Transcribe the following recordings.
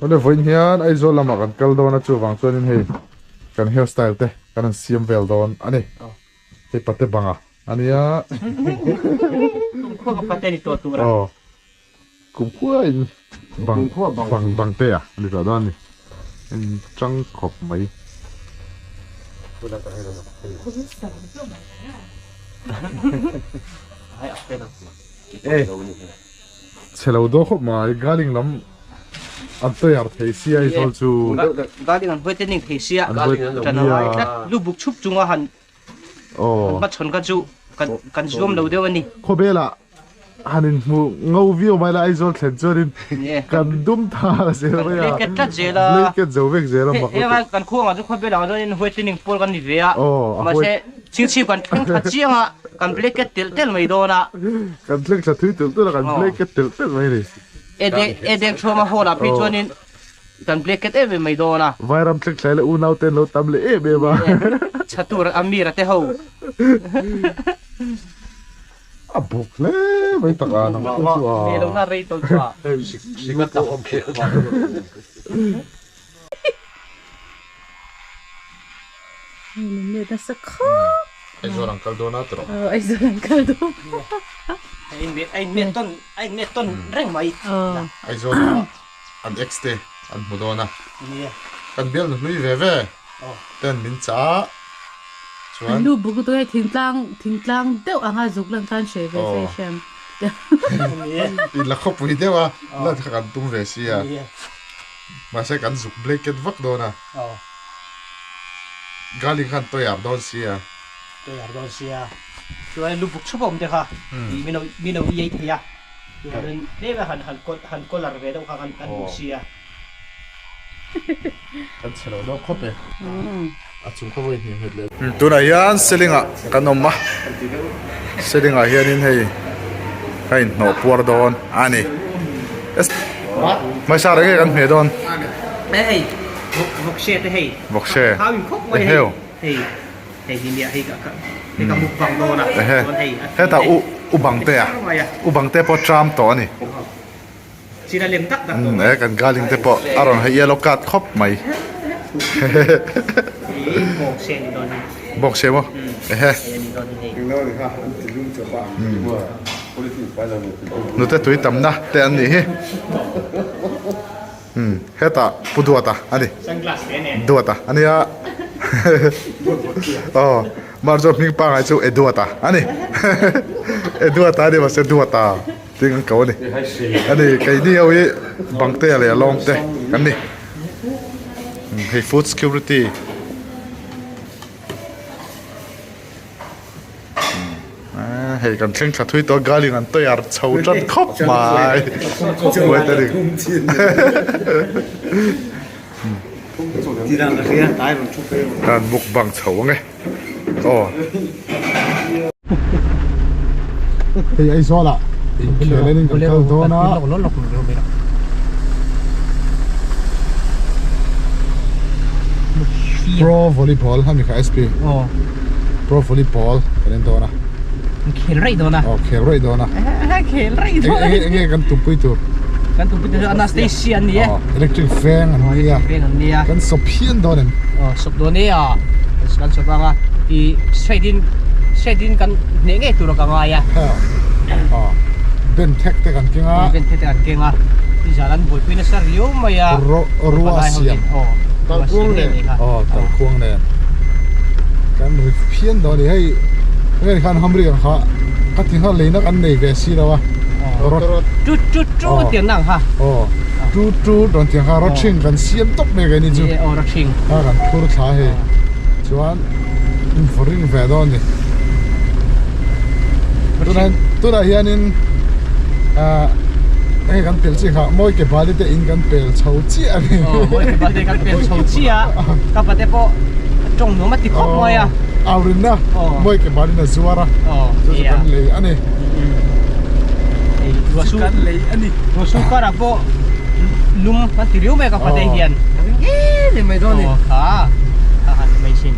Awle vawiin hian Aizawl lamah kan kal dawn a chuvang chuanin hei kan hair style te kan han siam vel dawn a ni. Hei pate banga a nia. Kumkhua ka pate ni tawh tur a. Aw kumkhua in bang bang bang te a ni tawh dawn a ni. En chang khawp mai. Chhe lo daw khawp mai, Galing lam an tawih thei sia Aizawl chu. Galing an huai ning thei sia, ṭan a ngai tlat. Lu buk chhup chunga han hmachhawn kha chu kan zuam lo deuh a ni. Khawvelah han inhmu ngo viau mai la Aizawl thlen chuanin kan dum tha zel mai a. Blanket tlat zel a. Blanket zo vek zel a mak lutuk. Heng kan khuangah chu khawvelah chuanin huai ning pawl kan ni ve a. Mahse Chingchip kan thleng thla chiang a, kan blanket telh telh mai dawn a. Kan thleng thla thui telh telh a, kan blanket telh telh mai a ni. Edek thuama hall ah phei chuanin kan blanket em em mai dawn a. Vairam thleng thlai leh unau te an lo tam leh em em a. Chhatur Amira te ho. A bawk hle mai tak a nang pawh chu a. Hmel lohna rei tawlh chu a. Min let nasa khawp. Aizawl an kal dawn a tawh. Aw Aizawl an kal dawn. A in a in met tawn a in met tawn reng mai. Aizawl ah an ex te an hmu dawn a. Kan bial nu hlui ve ve ten min chah a chuan. Lu buk tu hei thingtlang thingtlang deuh anga zuk lan khan hre ve se hriam. In la khawpui deuh a lan kha kan tum ve sia. Mahse kan zuk blanket vak dawn a. Galing khan tawih dawn sia. Tawih dawn sia. Chuan lu buk chhup a awm te kha tih min lo min lo iai thei a. Chuan tlem a han han han collar ve deuh kha kan kan duh sia. Kan chhe lo deuh khawp e. A chung kha vawi hnih nghet leh. Tunah hian ceiling ah kan awm a. Ceiling ah hianin hei ka inhnawh puar dawn a ni. Hmaisa reng nge kan hmeh dawn? Hei vawkse te hei. Vawkse. Thau in khawp mai hei. Hei hei hi nia hei ka hei ka mukbang dawn a. Chuan hei Heta u u bang te a. U bang te pawh tram tawh a ni. China lem tak tak tawh. E kan galing te pawh a rawn hei yellow card khawp mai. Hei bawkse ni dawn hi. Bawkse maw? Ehe. Hei ni dawn hi hei. Nute tui tamna te an nih hi hetah pu Duata a ni Duata a nia aw mar chu hming pangai chu Eduata a ni Eduata a ni mahse Duata tih an ko a ni a ni keini ho hi Bangtea leh Alawngte kan ni hei food security. Hei kan thleng thla thui tawh a galing an tawih ar chho tan khawp mai kan mukbang chho ang e aw hei Aizawl ah inkhel in kan kal dawn a. Pro volleyball a ni kha SP Pro volleyball kan en dawn a Khel raih dawn a Aw khel raih dawn a Khel raih dawn a Enge enge kan tumpui tur Kan tumpui tur chu Anastasia an ni e Electric veng an ni a Veng an ni a Kan sawp hian dawn em Aw sawp dawn e a Kan sawp ang a I straight in straight in kan hneh ngei tur a ka ngai a Aw Ben thek te kan keng a Ben thek te kan keng a Nizan an buaipui nasa riau mai a Rua siam Talkhuang nen Aw talkhuang nen Kan ri phian dawn a ni hei hei khan hamri ang kha ka ti nghal leina kan nei ve si lo a Rawt Tut tut tut tiang na ang kha Aw tut tut rawn tiang kha rawt hring kan siam tawp mai keini chu Aw rawt hring Kha kan phur thla hei chuan ring ve dawn a ni Tunah tunah hianin ah hei kan pel chiah kha mawi ke bali te in kan pel chho chiah a ni. Aw mawi ke bali te kan pel chho chiah a ka pate pawh tawng nuam a ti khawp mai a. Au rinna mawi ke balin a zuar a chu chu kan lei a ni. Kan lei a ni. Ruahsur karah pawh lum kan ti riau mai a ka pate hian. Em em mai dawn a ni. Aw kha kha han ni mai sin.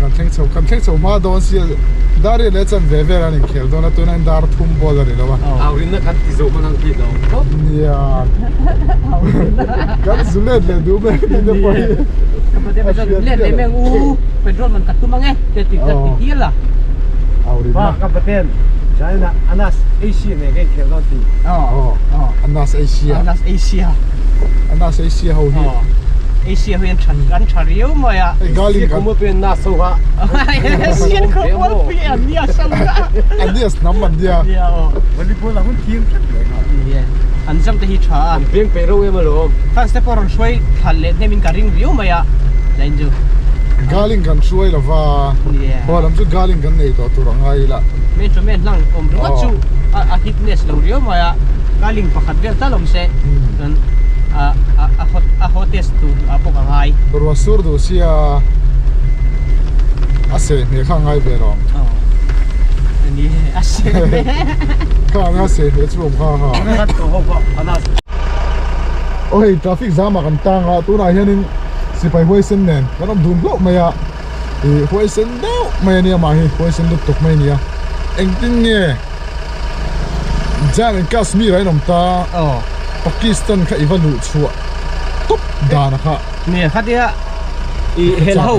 Kan thleng chho kan thleng chho hma dawn sia. Dar riat leh chanve vel an inkhel dawn a, tunah hian dar thum ball a ni lo a. Aurinna kan ti zo hman ang tih lo khawp. Nia. Kan zu let leh duh mek tih te pawh hi. A hriat Let leh mek u petrol man ka tum ang e te ti ka ti hial a. Aurinna. Ba ka paten China Anas Asia nen ka inkhel dawn ti. Aw. Anas Asia. Anas Asia. Anas Asia ho hi. Asia ho hi an tha an tha riau mai a. Hei Galin kan. Asia pen na so ha. Asian khawmual pui an nia sam ka. Anias hnam an nia. Nia aw. Volleyball a hun thiam tlat mai kha. Nia. An jam te hi tha a. An piang pe reuh em alawm. Fans te pawh rawn hruai thal leh hnem in ka ring riau mai a. Zain chu. Galin kan hruai lova. Nia. Haw lam chu galin kan nei tawh tur a ngai ila. Men to men hlang awm ringawt chu a fitness lo riau mai a. Galin pakhat vel tal awm se. Chuan a a hot a hotest tur ah pawh ka ngai. Ruah sur duh sia a seh hmeh kha a ngai ve lo. Ani a seh hmeh. Kha anga seh hmeh chu awm kha ha. Aw hei traffic jam ah kan tang a tunah hianin sipai huaisen nen kan awm dun hlauh mai a ih huaisen deuh mai ania mah hi huaisen lutuk mai ania engtin nge Jan and Kashmir ah in awm ta Pakistan kha i va luh chhuah tawp dan a kha. Nia khatia i hel ho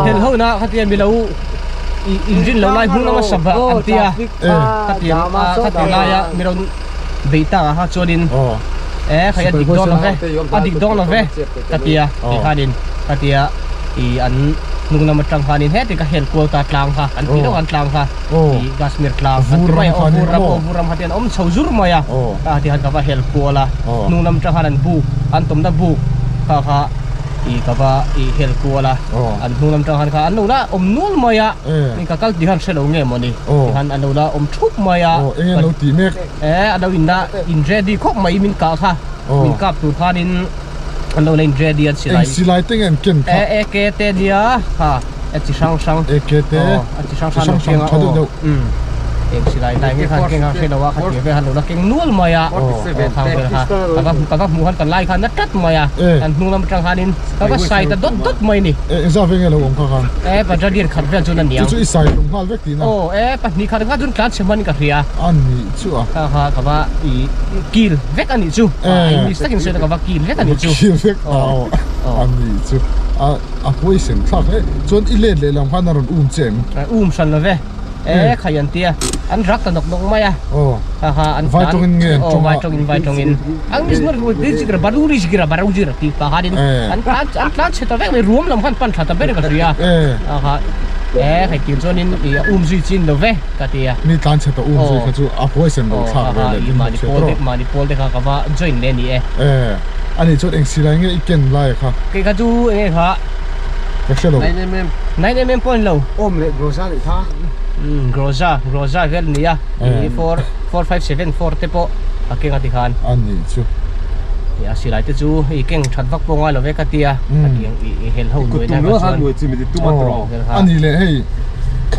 hel ho na khatia milo i inrin lo lai hmun anga sava an tia khatia khatia laia milo bei ta ha chuanin e khai a dik dawn lo ve a dik dawn lo ve katia ti khanin khatia i an hnung lam atang khanin heti ka hel kual ta tlang kha an ti deuh an tlang kha i Kashmir tlang an ti mai a aw vur ram aw vur ram kha te an awm chho zur mai a ta ti khan ka va hel kual a hnung lam atang khan an buk an tawmna buk kha kha i ka va i hel kual a an hnung lam atang khan kha an lo la awm nual mai a ni ka kal tih khan hre lo nge mawni ti khan an lo la awm thup mai a eng an lo tih mek e an lo in la in ready khawp mai min kah kha min kap tur khanin an lo la in ready an silai eng silai te nge an ken kha e AK te nia kha a chi hrang hrang AK te a chi hrang hrang chi hrang hrang tha deuh deuh eng silai lai nge khan keng a hrelo a khatia vel han lo la keng nual mai a khang vel kha ka va ka va hmuh han ka lai khan na tlat mai a kan hnung lam atang khanin ka va sai ta dawt dawt mai ni e engzah ve nge lo awm kha khan e battalion khat vel chuan a niang chu chu i sai hlum nghal vek tihna aw e pahnih khat kha chuan tlan chhe hman in ka hria a nih chu a kha kha ka va i kil vek a nih chu english takin sawi ta ka va kil vek a nih chu kil vek a nih chu a A huaisen thlak hle. Chuan i let leh lam khan a rawn um che em? Um hran lo ve. E khai an tia. An rak ta nawk nawk mai a. Aw. Ha ha an Vai tawngin nge an tawng a? Vai tawngin vai tawngin. Ang mis nor ru dir zikra baru ri zikra baru zikra ti pa khanin an tlan an tlan chhe ta vek mai ruam lam khan pan tha ta ber ka hria. Ha ha. E khai tir chuanin i um zui chin lo ve ka tia. Mi tlan chhe ta um zui kha chu a huaisen lo thlak ve leh mani pawl te mani pawl te kha ka va join le ni e. E. Ani chuan eng silai nge i ken lai a kha? Kei kha chu eng nge kha? Ka hre lo. 9mm. 9mm pawh a ni lo. Awm leh Groza leh kha. Umm Groza, Groza vel a ni a. Ih 4 4 5 7 4 te pawh a keng a ti khan. A nih chu. Ih a silai te chu hei keng that vak pawh ngai lo ve ka ti a. A ti ang ih hel ho nuai na kha chuan. Nuai chi mi ti tum a tawh. A nih leh hei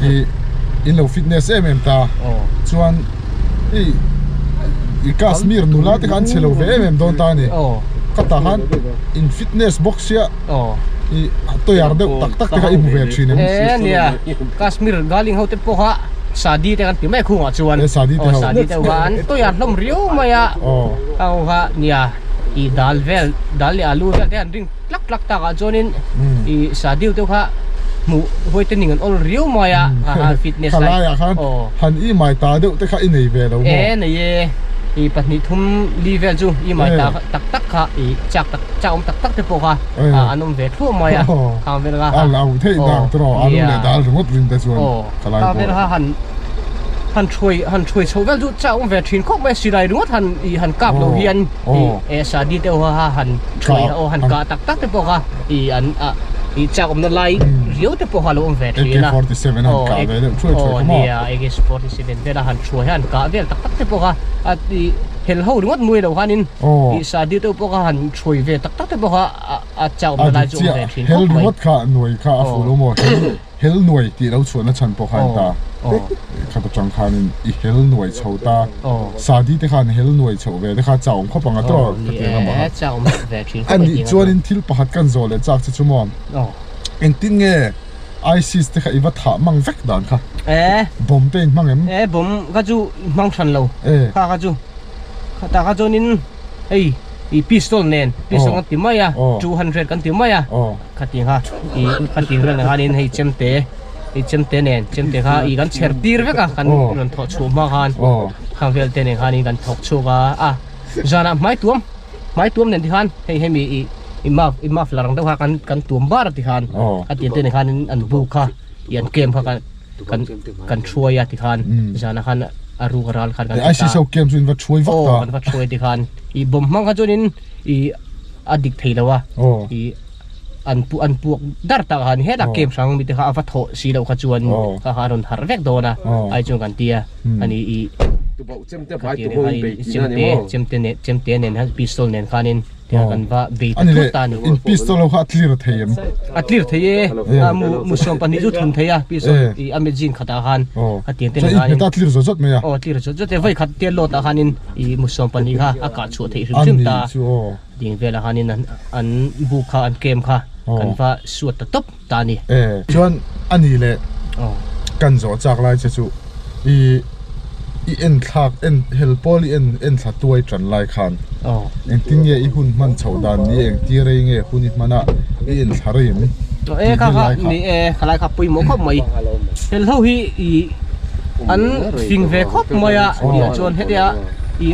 ih in lo fitness em em ta. Chuan hei i Kashmir nula te kha an chhe lo ve em em dawn ta a ni. Ka tah khan in fitness bawk sia i toyar deuh tak tak te kha i hmu ve thin em? E nia Kashmir galing ho te pawh kha sadi te kan ti mai khungah chuan e sadi te ho sadi te ho kha an toyar hlawm riau mai a ho kha nia i dal vel dal leh alu vel te an ring tlak tlak takah chuanin i sadi te kha hmuh huai te ning an awl riau mai a fitness lai ah khan han i mai ta deuh te kha i nei ve lo maw e nei e i pahnih thum li vel chu i mai ta tak tak kha i chak tak chak awm tak tak te pawh kha an awm ve thluah mai a khang vel kha a lo theih dang te rawh alu leh dal ringawt rin te chuan ka lai khang vel kha han han thuai han thuai chho vel chu chak awm ve thin khawp mai silai ringawt han i han kap lo hian i e sadi te kha han thuai aw han kah tak tak te pawh kha i an a i chak awmna lai riau te pawh kha lo awm ve thin a AK47 han kah ve deuh thuai thuai kha maw nia AK47 vel a han thuai han kah vel tak tak te pawh kha a i hel ho ringawt nuai lo khanin i sadi te pawh kha han thuai ve tak tak te pawh kha a chak awmna lai chu awm ve thin khawp mai hel ringawt kha nuai kha a fuh lo maw hel nuai tih lo chhuahna chhan pawh kha a ni ta khat atang khanin i hel nuai chho ta sadi te khan hel nuai chhoh ve te kha chak awm khawp ang a tawk ka ti ang a a nih chuanin thil pakhat kan zawh leh chak che chu maw engtin nge. ISIS te kha i va thah mang vek dan kha. E. Bomb te in hmang em? E bomb kha chu hmang hran lo. E. Kha kha chu kha ta kha chuanin hei i pistol nen pistol kan ti mai a 200 kan ti mai a khatiang kha i khatiang vel nen khanin hei chemte i chemte nen chemte kha i kan chher tir vek a kan rawn thawh chhuah hma khan khang vel te nen khanin kan thawk chhuak a a zanah hmai tuam hmai tuam nen tikhan hei hemi i i maf i muffler ang deuh kha kan kan tuam bar a tikhan a tiang te nen khanin an bu kha i an camp kha kan kan kan thuai a tikhan zanah khan a ruk a ral khan kan ti ta ISIS ho camp chu in va thuai vak ta aw kan va thuai tikhan i bomb hmang kha chuanin i a dik thei lo a i an pu an puak dar tak a ni hetah camp hrang mi te kha a va thawh si loh kha chuan kha kha a rawn harh vek dawn a ai chuan kan ti a ani i chemte chemte nen chemte nen khan pistol nen khanin tiang kan va bei ta thut ta a ni. In pistol ho kha a clear thei em? A clear thei e, a mu mu sawm pahnih chu thun thei a pistol i a magazine khatah khan a tiang te nen khanin. A clear zawt zawt mai a? Aw clear zawt zawt e, vawi khat te load ah khanin i mu sawm pahnih kha a kah chhuah theih hrim hrim ta. Ding velah khanin an an bu kha an kem kha kan va suat ta tawp ta a ni. E chuan a ni leh kan zawh chak lai che chu i i en thlak en hel pawl i en en thla tuai tan lai khan engtin nge i hun hman chhoh dan ni engti rei nge hun i hman a i en thla rei em E kha kha ni e khalai kha pawimawh khawp mai hel ho hi i an fing ve khawp mai a tih chuan hetia i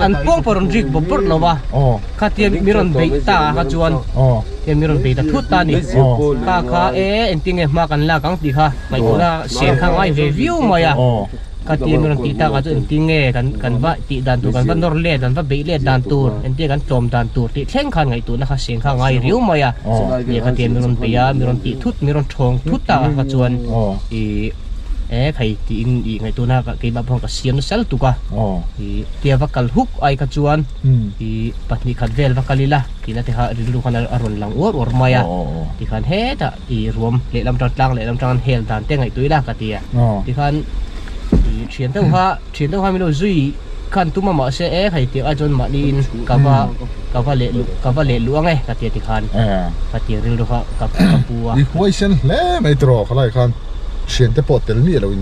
an pawng pawh rawn rik bawp bawrh lo va khatia mi rawn beih ta ah kha chuan Hei mi rawn bei ta thut ta a ni. Kha kha e engtinge hma kan lak ang tih kha ngaihtuahna sen kha ngai ve viau mai a. Kha tia mi rawn tih tak ah chuan engtinge kan kan va tih dan tur kan va nawr let kan va beih let dan tur engtinge kan tlawm dan tur tih thleng khan ngaihtuahna kha sen kha ngai riau mai a. Nia kha tia mi rawn bei a mi rawn tih thut mi rawn thawng thut tak ah kha chuan ih e khai tiin ih ngaihtuahna keimah pawh ka siam nasa lutuk a. Ih tia va kal huk ai kha chuan ih pahnih khat vel va kal ila. Tina te kha rilru khan a rawn lang uar uar mai a, tikhan hetah i ruam lehlam tang tlang lehlam tang an hel dan te ngaihtuah ila ka ti a, tikhan i thian deuh kha thian deuh kha min lo zui khan tum a mahse e hei tiang ai chuan mahni in ka va ka va leh luh ka va leh luh ang e ka ti a tikhan ka tiang rilru kha ka ka pu a. I huaisen hle mai tiraw khalai khan thian te pawh tel miah loin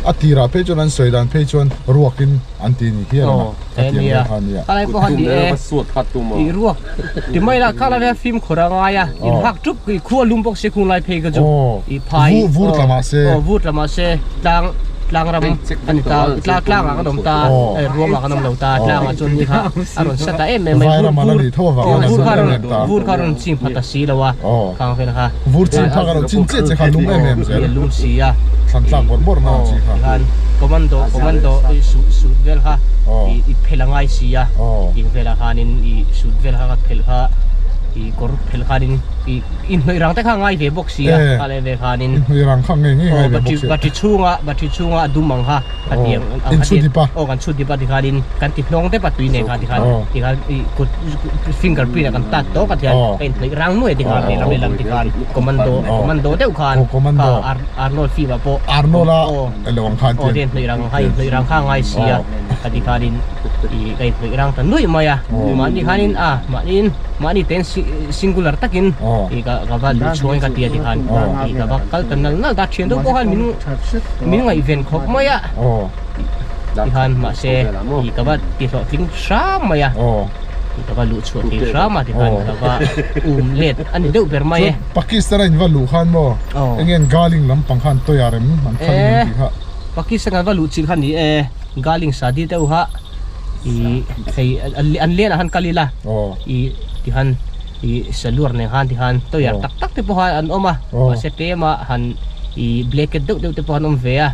a tirah phei chuan an sawi dan phei chuan ruakin An ti ni hian a, ka ti ang reng kha ania. Khalai pawh han ti e, i ruak ti mai la khalai hian fimkhur a ngai a, in hak ṭup i khua lum bawk si khung lai phei kha chu i phai vur tla mah se, aw vur tla mah se tlang tlang ram a ni ta tlang tlang ah kan awm ta ruam ah kan awm lo ta tlang ah chuan ni kha a rawn sa ta em em mai vur vur kha rawn vur kha rawn ching pha ta si lo a khang vel kha vur ching pha ka rawn chin chiah che kha lum em em zel lum si a. Thlan tlak bawrh bawrh na ang chi kha. Tikhan commando commando i suit suit vel kha i i phelh a ngai si a ting velah khanin i suit vel kha ka phelh kha i kawr phelh khanin i inhnawih rang te kha a ngai ve bawk si a kha leh ve khanin inhnawih rang kha ngei ngei ngai ve bawk si a battery chhunga battery chhunga a dum ang kha khatiang in chhut dip a aw kan chhut dip a tikhanin kan ti hnawng dep a tui nen kha tikhan tikhan i kut finger print ah kan tat tawk a tikhan ka inhnawih rang nuai tikhan lehlam lehlam tikhan commando commando deuh khan commando Arnold film ah pawh Arnold a elo ang khan aw te hnawih rang kha inhnawih rang kha ngai si a ka ti khanin i ka inhnawih rang ta nuih mai a mahni khanin a mahniin mahni ten singular takin i ka ka va luh chhuangin ka ti a ti khan i ka va kal ta nal nal ta thian deuh pawh khan min min ngaihven khawp mai a ti khan mahse i ka va ti hlawhtling hram mai a. Ka va luh chhuah thei hram a tikhan ka va um let a ni deuh ber mai e. Pakistan a in va luh khan maw eng nge Galing lampang khan tawia rem an khalh in an tih kha. Pakistan kan va luh chin khan ni e Galing sadi deuh kha i hei an lian ah khan kal ila i tikhan i saluar nen khan tikhan tawia tak tak te pawh khan an awm a mahse tlem a han i blacket deuh deuh te pawh an awm ve a.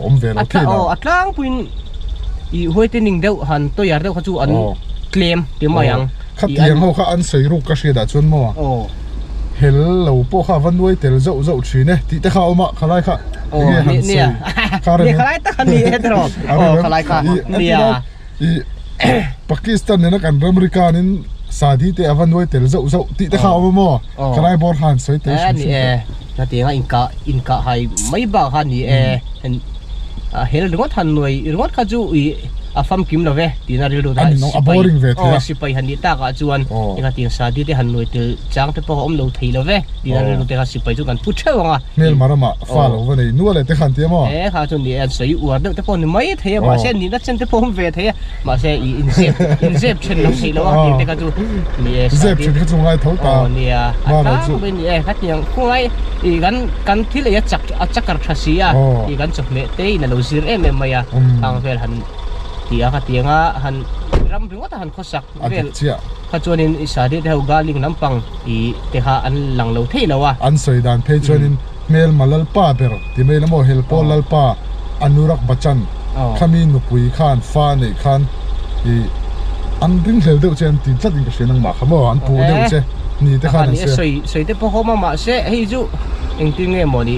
Awm ve lo thei lo. A tlangpuiin I huaitening deuh han tawih deuh kha chu an tlem ti mai ang. Khatiang ho kha an sawi ruk ka hriat ah chuan maw hel lo pawh kha va nuai tel zauh zauh thin e tih te kha a awm a khalai kha enge han sawi kha rem khalai tak a ni e tiraw aw khalai kha nia i Pakistan nena kan ramri kanin sadi te a va nuai tel zauh zauh tih te kha a awm a maw khalai bawr kha han sawi tel hrim hrim teh. Hetianga inkah inkah hai mai bak kha a ni e. A hel ringawt han nuai ringawt kha chu ih a famkim lo ve tihna rilru te sipai aw sipai han nih takah chuan engah tiang sadi te han nuai tel chang te pawh a awm lo thei lo ve tihna rilru te kha sipai chu kan pu theuh ang a. Hmelma ramah fa lo va nei nual e te khan tia maw? E kha chu ni e an sawi uar deuh te pawh ni mai thei a mahse nihna chen te pawh awm ve thei a mahse i inzep inzep then lo theih lo a tih te kha chu ni e zep then kha chu ngai tho ta aw nia a tlangpui ni e khatiang khungai i kan kan thil ei a chak a chakar tha si a i kan chawhmeh te in a lo zir em em mai a khang vel han ti a khatiang a han ram ringawt a han khawsak vel kha chuanin i sadi te ho garlic lampang i te kha an lang lo thei lo a. An sawi dan phei chuanin hmelma lalpa ber ti mai la maw helpawl lalpa Anurak Bachchan khami nupui khan fa neih khan i an ringhlel deuh che an ti tlat in ka hria nangmah kha maw an puh deuh che ni te khan an sawi a. Sawi te pawh awm a mahse hei chu engtin nge maw ni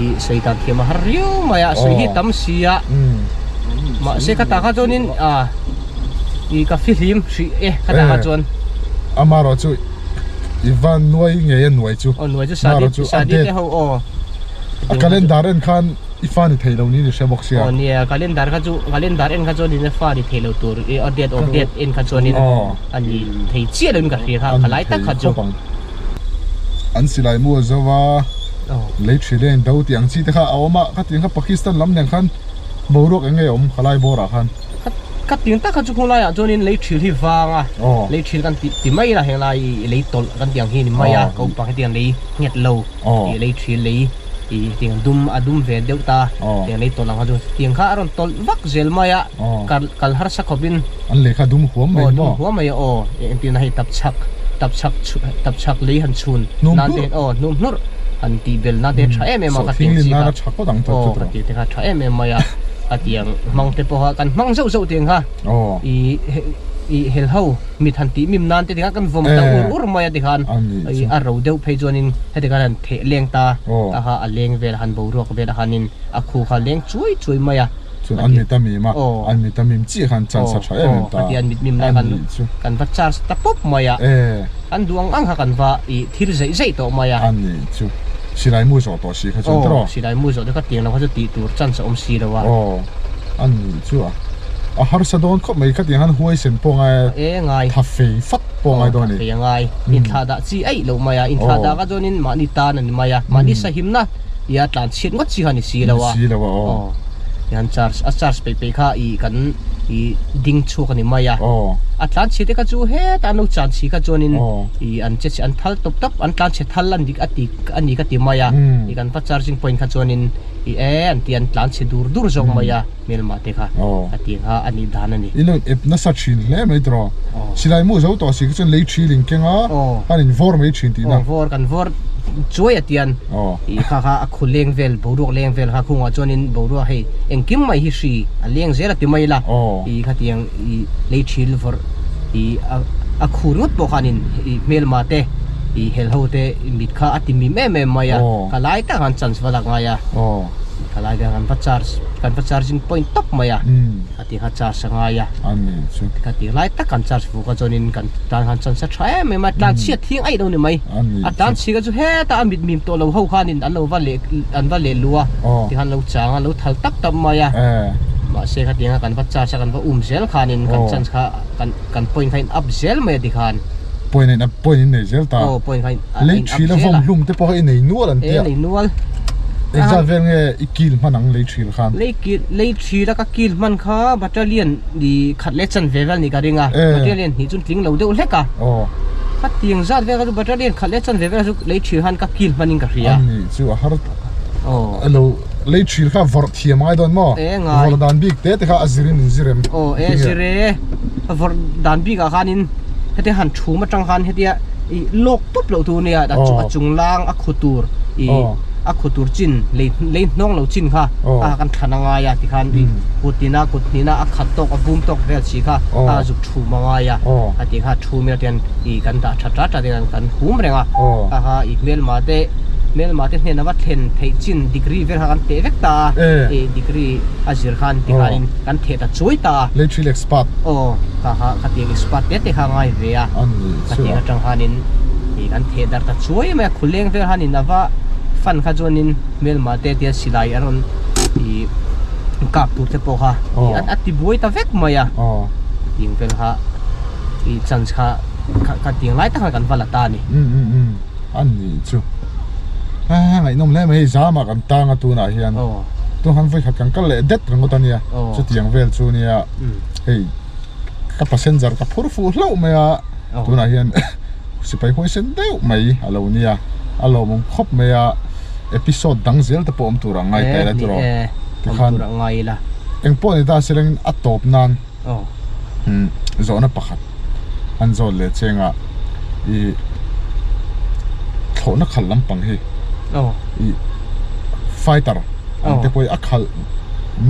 i sawi dan thiam a har riau mai a sawi hi tam si a mahse khatah kha chuanin a i ka fihlim hrih e khatah kha chuan. Amaherawhchu I van nuai ngei a nuai chu. Aw nuai chu sadi sadi te ho aw. A calendar en khan i fa ni thei lo niin i hre bawk sia. Aw nia calendar kha chu calendar en kha chuan in fa ni thei lo tur i a date of date en kha chuan in a ni thei chiah lo in ka hria kha ka lai tak kha chu. An silai mu a zo va lei thi leng do tih ang chi te kha a awm a khatiang kha Pakistan lam nen khan boruak eng nge a awm khalai bawr ah khan. Ka tiang tak kha chu khung laiah chuanin lei thil hi vang a, lei thil kan tih ti mai la heng lai lei tawlh kan tih ang hi a ni mai a, ko pang hetiang lei nghet lo tih lei thil lei ih hetiang dum a dum ve deuh ta tiang lei tawlh ang kha chu tiang kha a rawn tawlh vak zel mai a, kal kal harsa khawpin An lei kha dum huam mai aw dum huam mai a aw engtin hei tapchhak tapchhak tapchhak lei han chhun nan te aw hnum hnurh han tih bel nan te tha em em a ka tiang chi kha aw ka tih te kha tha em em mai a. A tiang hmang te pawha kan hmang zauh zauh tiang kha i i hel ho mit han tih mim nan te tikhan kan vawm ta ur ur mai a tikhan i a ro deuh phei chuanin heti khan han theh leng ta ta kha a leng vel han boruak vel a hanin a khu kha leng chuai chuai mai a. Chuan an mit a mim a, an mit a mim chiah khan chance a tha em em ta. Aw an mit mim lai khan kan va charge ta pawp mai a, kan duh ang ang kha kan va i thil zeih zeih tawh mai a. A nih chu. Silai mu zawh tawh si kha chuan tawh. Aw, silai mu zawh te kha tiang lo kha chu tih tur chance a awm si lo a. Aw, a nih chu a. A harsa dawn khawp mai khatiang khan huaisen pawh ngai a. E ngai. Tha fei fat pawh ngai dawn a ni. Aw, tha fei a ngai. Inthlah dah chi aih lo mai a. Inthlah dah kha chuanin mahni tan a ni mai a. Mahni sahimna i a tlan chhiat ngawt chi kha a ni si lo a. Ni si lo a aw. Aw, tihian charge, a charge peih peih kha i kan i ding chhuak a ni mai a. Aw. A tlan chhe te kha chu hetah an lo chan chhi kha chuanin i an che chhe an thal tawp tawp, an tlan chhe thal a ni a ti. a ni ka ti mai a, i kan va charging point kha chuanin i e an ti an tlan chhe dur dur zawk mai a hmelmah te kha a ti kha a nih dan a ni. In rawn ep nasa thin hle mai tawh silai mu zo tawh si kha chuan lei thil in keng a an in vawr mai thin tihna. Aw vawr kan vawr chuai a tian i kha kha a khu leng vel boruak leng vel kha khungah chuanin boruak hei engkim mai hi hri a leng zel a ti mai la i khatiang i lei thil vawrh i a khu ringawt pawh khanin i hmelmah te i hel ho te mit kha a ti mim em em mai a ka lai tak han chance va lak ngai a ka lai tak han va charge kan va charging point tawp mai a a ti kha charge a ngai a ka ti lai tak kan charge fu kha chuanin kan tan han chance a tha em em a tlan chhiat thiang aih lo ni mai a tlan chhi kha chu hetah a mit mim tawh lo ho khanin an lo va leh an va leh lu a tikhan lo chang a lo thal tap tap mai a mahse khatianga kan va charge a kan va um zel khanin kan chance kha kan kan point kha in up zel mai a tikhan point in up point in nei zel ta aw point kha in up lei thil a vawm hlum te pawh kha i nei nual an tia e nei nual engzat vel nge i kil hman ang lei thil khan lei kil lei thil a ka kil hman kha battalion ni khat leh chan ve vel ni ka ring a battalion hnih chu tling lo deuh hlek a aw kha tiang zat vel kha chu battalion khat leh chan ve vel chu lei thil khan ka kil hman in ka hria an ni chu a har aw alo lei thil kha vawrh thiam ngai dawn maw e ngai vawrh dan bik te te kha a zirin in zirem aw e zire vawrh dan bik ah khanin heti han thum atang khan hetia ih lawk tawp loh tur nia a chung a chung lang a khu tur ih a khu tur chin lei lei hnawng lo chin kha a kan thlan a ngai a tikhan ih kut tina kut hnihna a khat tawk a bum tawk vel si kha a zuk thum a ngai a a ti kha thum ila tian ih kan dah tha trat trat in kan hum reng a kha kha ih hmelma te hmelma te hnena va thlen theih chin degree vel kha kan teh vek ta a ih degree a zir khan tikhanin kan theh ta chuai ta a. Lei thil expert. Aw kha kha khatiang expert te te kha ngai ve a. A ni chu. Khatiang atang khanin ih kan theh darh ta chuai mai a khuleng vel khanin a va fan kha chuanin hmelma te tia silai a rawn ih Kap tur te pawh kha a ti buai ta vek mai a. Tiang vel kha i chance kha kha tiang lai tak khan kan va la ta a ni. An nih chu. Ngaihnawm hle mai hei zam ah kan tang a tunah hian tun khan vawikhat kan kal leh det ringawt a nia chutiang vel chu nia hei ka passenger ka phur fuh hlauh mai a tunah hian sipai huaisen deuh mai a lo nia a lawmawm khawp mai a episode dang zel te pawh awm tur ang ngai ta ila tiraw tikhan engpawh ni ta se lengin a tawp nan zawhna pakhat an zawt leh cheng a ih thlawhna khalh lampang hi ih fighter ang te pawh hi a khalh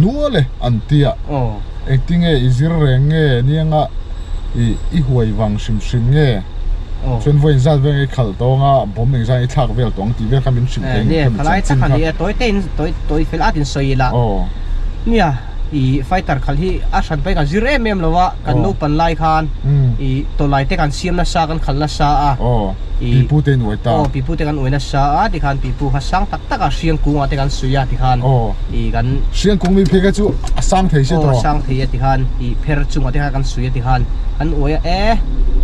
nual e an tia engtinge i zir reng nge nianga ih i huai vang hrim hrim nge chuan vawiin zat vel nge i khalh tawng a bawm engzat nge i thlak vel tawng tih vel kha min hrilh thei ang kha mi chanchin kha. Nia. I fighter khalh hi a hran pahin kan zir em em lo a, kan naupan lai khan i tawlai te kan siam nasa kan khalh nasa a. Aw, pipu te in uai ta. Aw, pipu te kan uai nasa a tikhan pipu kha sang tak tak a hriang kungah te kan suih a tikhan i kan. Hriang kung mi phei kha chu a sang thei si tawh. Aw, a sang thei a tikhan i pher chungah te kha kan suih a tikhan kan uai a e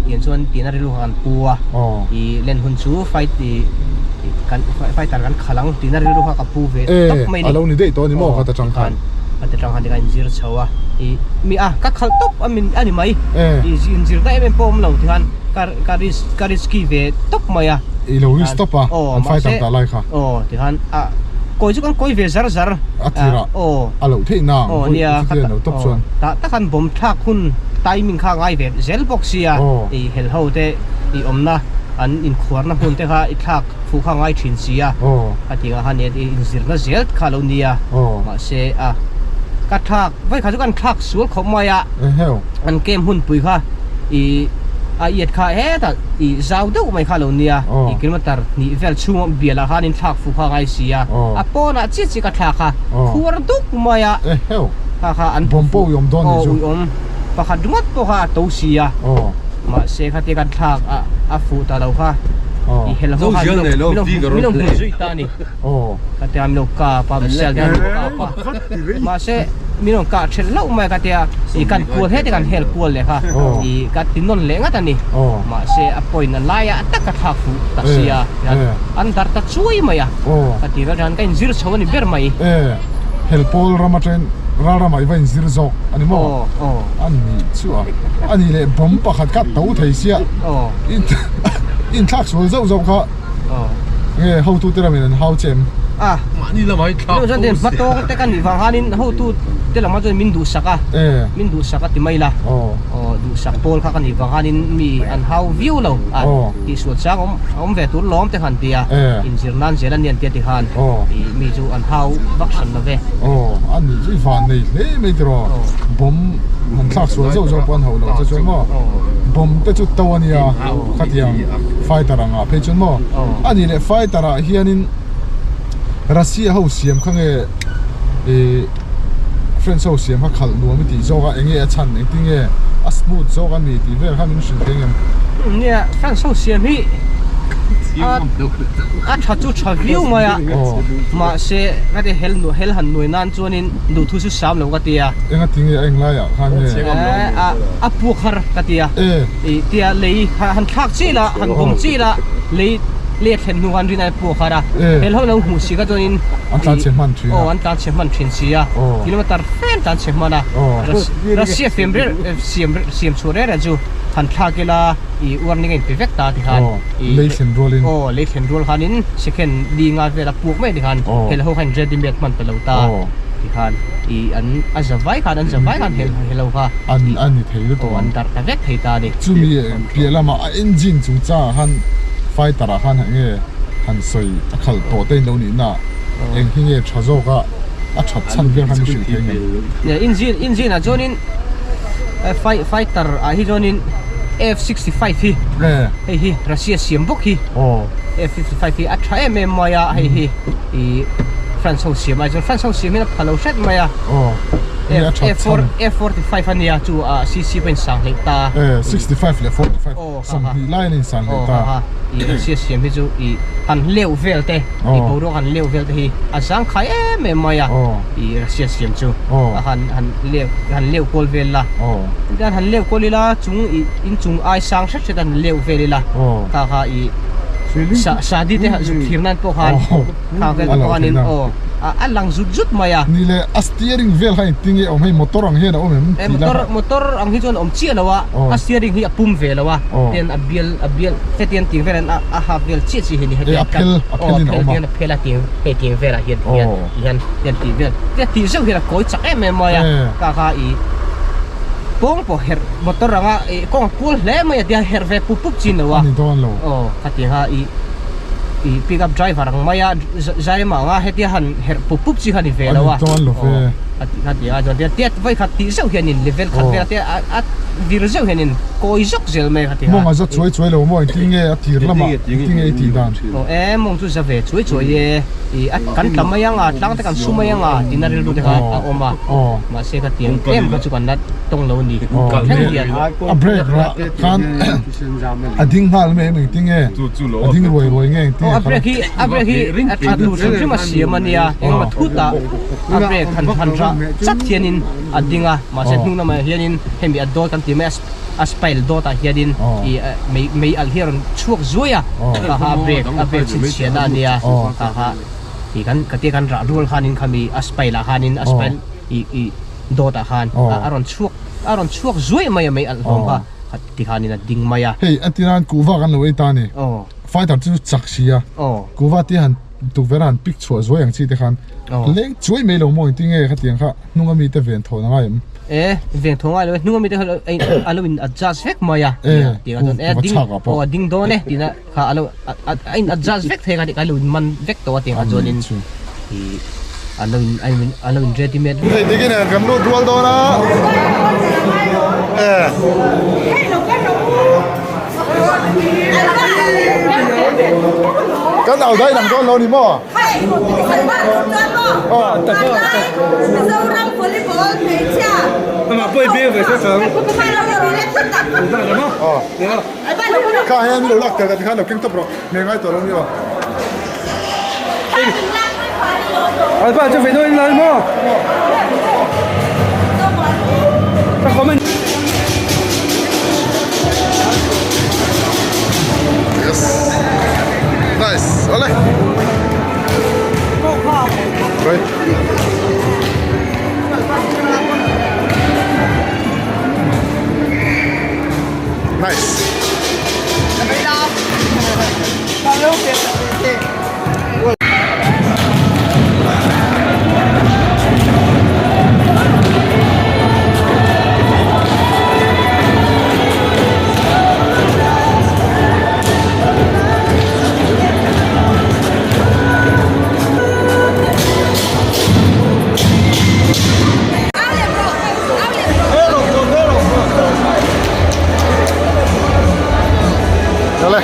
tiang chuan tian a rilru kha kan pu a. I len hun chu fight i kan fighter kan khalh ang tihna rilru kha ka pu ve tawp mai a ni. E, a lo ni daih tawh a ni maw kha ta tang khan. Kha ta tang khan tikhan inzir chho a, i mi a ka khalh tawp a min a ni mai. I inzir na em em pawh awm lo tikhan ka ka risk ka risky ve tawp mai a. I lo risk tawp a, an fighter dah lai kha. Aw tikhan a kawi chu kan kawi ve zar zar. A tir ah a loh theih na ang vawi chutia lo tawp chuan. Tah takhan bawm thlak hun timing kha a ngai ve zel bawk sia i hel ho te i awmna an inkhuarna hmun te kha i thlak fuh kha ngai thin si a a tih ang khan i inzirna zel kha a lo nia mahse a ka thlak vawi kha chu kan thlak sual khawp mai a an camp hun pui kha i a iat kha hetah i zau deuh mai kha a lo nia i kilometer hnih vel chhung bial ah khan in thlak fuh kha ngai si a a pawnah chiah chiah ka thlak a khuar duk mai a kha kha an aw uiawm pakhat ringawt pawh kha a to si a. Mahse khatia kan thlak a a fuh ta lo kha i hel ho khan min lo min lo hmu zui ta a ni. Khatia min lo kap a missile te an lo kap a. Mahse min rawn kah thelh hlauh mai a khatia i kan kual heti kan hel kual leh kha i ka ti nawn leh ngat a ni. Mahse a point a laia a taka thlak fuh ta si a an dar ta chuai mai a. Ka ti vel hian ka inzir chho a ni ber mai. Hel pawl ram atangin ral ramah i va inzir zawk a ni maw? A nih chu a. A nih leh bomb pakhat kha to thei sia inthlak sual zauh zauh kha nge hotu te lamin an hau che em? A chuan den hmatawng te ka nih vang khanin hotu te lamah chuan min duhsak a min duhsak a ti mai la duhsak pawl kha ka nih vang khanin mi an hau viau lo a. Tihsual chang awm awm ve tur lawm te khan tia inzir nan zel a ni an tia ti khan ih mi chu an hau vak hran lo ve. Aw a nih chu i van nei hle mai tiraw bomb han thlak sual zauh zauh pawh an hauh lo che chuan maw bomb te chu to a nia khatiang fighter ang ah phei chuan maw a nih leh fighter ah hianin Russia ho siam kha nge ih French ho siam kha khalh nuam i tih zawk a enge a chhan engtin nge a smooth zawk a ni tih vel kha min hrilh thei ngem. Nia French ho siam hi a a tha chu tha viau mai a mahse ka ti hel hel han nuai nan chuanin duhthu chu sam lo ka ti a. Enga ti nge a englai ah khan nge? A a puak har ka ti a ih tia lei han thlak chi la han bawm chi la lei lei a thlen hnu khan rin a puak har a hel ho lo hmuh si kha chuanin An tlan chhe hman thin a. Aw an tlan chhe hman thin si a. Kilometer fe an tlan chhe hman a. Russia fem rel siam siam chhuah rel rel chu han thlak ila i warning a inpe vek ta ti khan. Lei thlen rualin. Aw lei thlen rual khanin second li nga vela puak mai ti khan hel ho khan ready made hman ta lo ta ti khan i an a za vai khan an za vai khan hel hel ho kha. An a ni thei lutuk ang. Aw an darh ta vek thei ta a ni. Chumi piah lamah a engine chungchangah khan fighter ah khan enge han sawi a khalh tawh te in lo nih na eng hi nge tha zawk a a that chhan vel kha min hrilh thei ngem. Nia engine engine ah chuanin fighter ah hi chuanin F65 hi hei hi Russia siam bawk hi F55 hi a tha em em mai a hei hi ih France ho siam ai chuan France ho siam hian a pha lo hret mai a. F 45 a nia chu a cc pawh in sang hleih ta. E 65 leh 45 sawmhnih laiin a in sang hleih ta. I Russia siam hi chu i han leuh vel te i boruak han leuh vel te hi a zangkhai em em mai a i Russia siam chu a han han leuh han leuh kual vel la tichuan han leuh kual ila chung i inchung ai sang hret hret han leuh vel ila kha kha i sadi te zuk thlir nan pawh khan kha vel te pawh khanin aw a lang zut zut mai a. Ni le a steering vel kha engtin nge awm hei motor ang hian a awm em tih la. Motor ang hi chuan a awm chiah lo a a steering hi a pum ve lo a tian a bial a bial hetiang ting velah hian a half vel chiah chiah hi a ni hetiang a phel a phelin a awm a a phel a ting hei ting velah hian tihian tihian tihian tih vel tihian tih zeuh hian a kawi chak em em mai a ka kha ih kawng pawh herh motor anga ih kawng a kual hle mai a tia herh ve pup pup chin lo a a ni dawn lo aw khatiang a ih ih pick up driver ang mai a zai mah anga hetia han herh pup pup chi kha a ni ve lo a a ni dawn lo ve khatiang a chuan tiat vawikhat tih zeuh hianin level khat vel te a vir zeuh hianin kawi zawk zel mai kha tia. Mawng a za chuai chuai lo maw engtin nge a tir lamah engtin nge i tih dan? Aw e mawng chu za ve chuai chuai e i a kan tla mai anga tlang te kan su mai anga tina rilru te kha a awm a mahse kha tiang em kha chu kan la tawng lo a ni thleng hian. A brake rah khan a ding nghal mai em engtin nge a ding ruai ruai nge engtin nge a brake hi a brake hi a that tur hrim hrim a siam a nia engemaw thut ah a brake han han rah chat hianin a ding a mahse hnung lamah hianin hemi a dawt kan tih mai a a spile dawt ah hianin ih mei mei alh hi a rawn chhuak zuai a kha kha a brake a brake chhinchhiahna a nia kha kha ih kan ka tia kan rah rual khanin khami a spile ah khanin a spile ih ih dawt ah khan a rawn chhuak a rawn chhuak zuai mai a mei alh hlawm kha ti khanin a ding mai a. Hei a tinan kuhva kan lo ei ta a ni fighter chu chak si a kuhva te han tukverh a han pick chhuah zuai ang chi te khan leng chuai mai lo maw engtin nge khatiang kha hnung ami te ven thawn a ngai em? E ven thawn ngai lo e hnung ami te kha a lo in adjust vek mai a tih kha chuan e ding aw a ding dawn e tihna kha a lo a in adjust vek thei kha tih kha a lo in man vek tawh a tih kha chuanin ih a lo in a lo in ready made vek. Hei tikin kan lut rual dawn a e. Kan au dai nang dawn lo ni maw? Kha hian lo lak tel ka ti khan lo keng tawp rawh hmel ngai tawh lo ni aw. Yes. Nice. Ole. Right. Nice. Ole.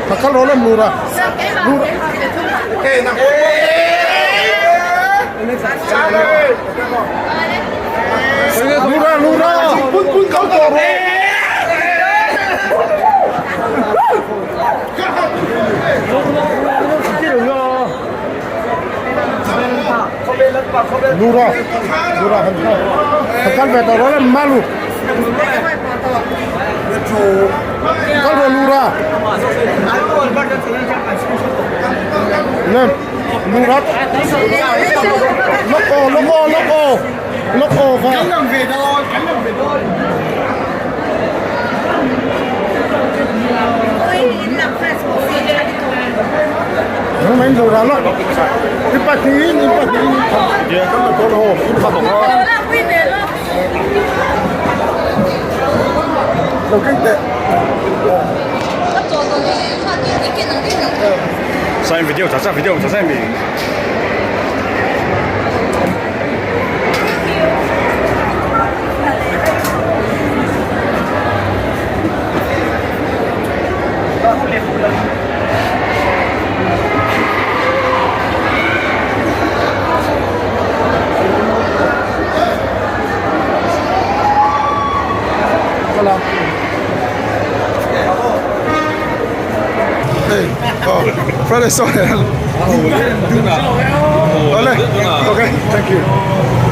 Ka kal rawh lem lura. Lura. Lura lura. Pun pun kau tawh rawh. Lura lura kan kal ve tawh rawh lem malu. Kal rawh lura. Lem lura. Lok aw lok aw lok aw lok aw kha. Kan lang ve dawn kan lang ve dawn. Nang main lura lok. Ipatin ipatin. Kan la dawn ho. Lo keng teh. Sign video cha cha video cha cha mi. Hey, oh, Friday sorry. Ole, okay, thank you.